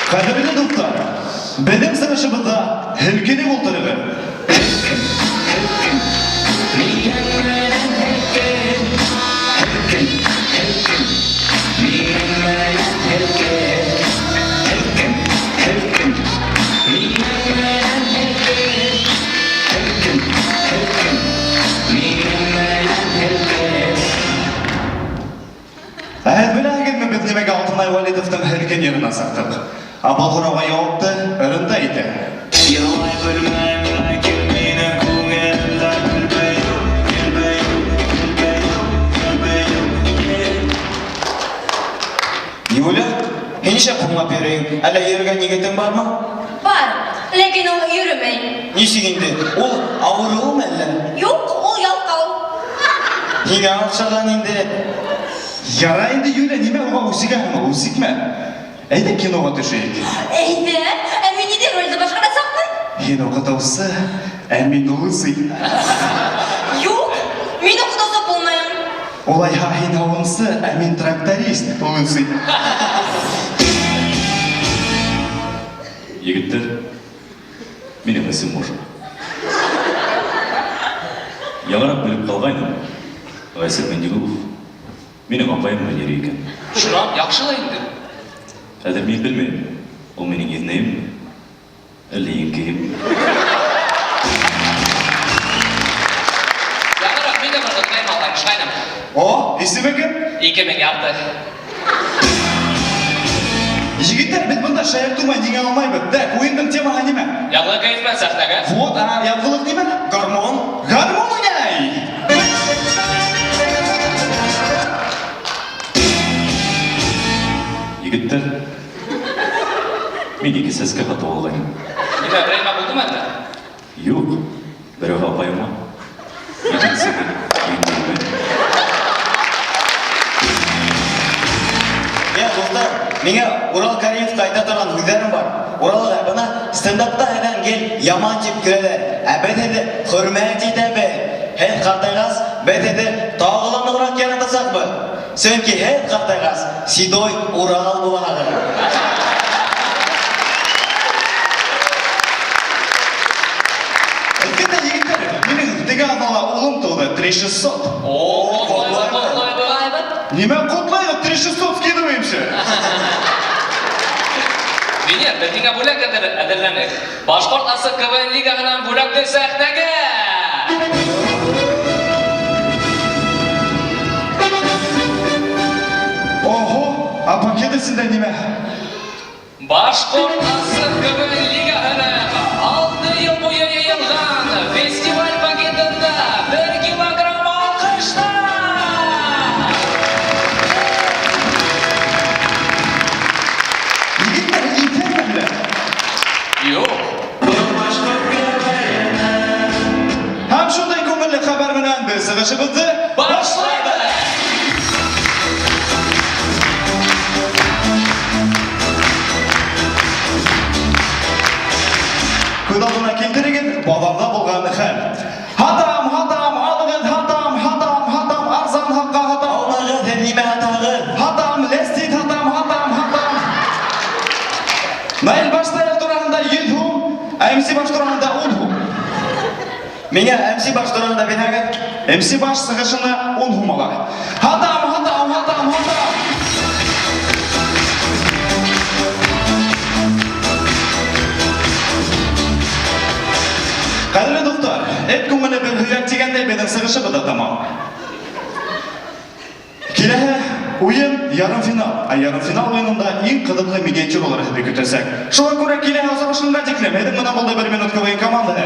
Ҡәҙерле дуҫтар, беҙҙең сығышыбыҙҙа һелкенеп ултырығыҙ. Һелкен, һелкен, минең менән һелкен. Һелкен, һелкен, минең менән һелкен. Һелкен, һелкен, минең менән һелкен. Һелкен, һелкен, минең менән һелкен. Ә һеҙ беләһегеҙме, беҙ нимәгә Алтынай Вәлитовтың Һелкен йырына сыҡтыҡ? Ә был һорауға яуапты РНТ әйтә. Илай белмәйем, ләкин минең күңелемдә гөл-бейеү, гөл-бейеү, гөл-бейеү, гөл-бейеү. Юля, һин нишләп һуңлап йөрөйһөң? Әллә йөрөгән егетең бармы? Бар, ләкин ул йөрөмәй. Нисек инде? Ул авырыумы әллә? Юҡ, ул ялҡау. Һиңә оҡшаған инде. Ярай инде, Юля, нимә уға үсегәһең ул? Үсекмә. Әйҙә киноға төшәйек. Әйҙә, ә мин ниндәй ролде башҡарасаҡмын? Һин уҡытыусы, ә мин лысый. Юҡ, мин уҡытыусы булмайым. Улайһа һин һауынсы, ә мин тракторист, лысый. Егеттәр, минең исем Муша. Яңыраҡ белеп ҡалғайным, Ғәйсә Миңнегулов минең апайым менән йөрөй икән. Шунан яҡшы ла инде. Хәҙер мин белмәйем, ул минең еҙнәйемме, әллә еңкәйемме? Яңыраҡ мин дә бер ҡыҙ менән танышҡайным. О, исеме кем? 2000 ярты. Егеттәр, беҙ бында шаяртыу менән еңә алмайбыҙ. Так, уйындың темаһы нимә? Яҙғы кәйеф менән сәхнәгә. Вот, а яҙғылыҡ нимә? Гармун. Гармун уйнай! Егеттәр, мин ике сәскә һатып алғайным. Нимә, берәй нәмә булдымы әллә? Юҡ, берәүһе апайыма, икенсеһе еңгәйемә. Йә, дуҫтар, миңә Урал Каримовҡа әйтә торған һүҙҙәрем бар. Урал ағай, бына стендапта һеҙҙән гел яман тип көләләр, ә беҙ һеҙҙе хөрмәт итәбеҙ. Һеҙ ҡартайғас, беҙ һеҙҙе тағы ла нығыраҡ яратасаҡбыҙ. Сөнки һеҙ ҡартайғас, седой Урал булаһығыҙ. Әйткәндәй, егеттәр, минең теге аҙнала улым тыуҙы, 3600. О, ҡотлайбыҙ, ҡотлайбыҙ. Ҡотлайбыҙ. Нимә ҡотлайбыҙ, 3600 скидываемся. Венер, беҙ һиңә бүләк әҙерләнек. Башҡорт асы КВН лигаһынан бүләкте сәхнәгә! Ого, ә пакет эсендә нимә? Башҡорт асы КВН лигаһының 6 йыл буйы йыйылған фестиваль пакетында 1 килограмм алҡыштар! Егеттәр, иҫәнме әллә? Юҡ. Һәм шундай күңелле хәбәр менән беҙ сығышыбыҙҙы башлайбыҙ! Күҙ алдына килтерегеҙ, баҙарҙа булған хәл. Һатам, һатам, алығыҙ, һатам, һатам, һатам, арзан хаҡҡа һатам. Алмағыҙ, һеҙ нимә һатаһығыҙ? Һатам, ләстит һатам, һатам, һатам. Наил Баштаев тураһында 100 һум, ә МС Баш тураһында 10 һум. Миңә МС Баш тураһында бирһәгеҙ. МС Баш сығышына 10 һум ала. Һатам, һатам, һатам, һатам. Ҡәҙерле дуҫтар, эт күңеле бер һөйәк тигәндәй беҙҙең сығышыбыҙ ҙа тамам. Киләһе уйын ярымфинал. Ә ярымфинал уйынында иң ҡыҙыҡлы миниатюралар һеҙҙе көтәсәк. Шуға күрә киләһе осрашыуға тиклем һеҙҙең менән булды бер минут КВН командаһы.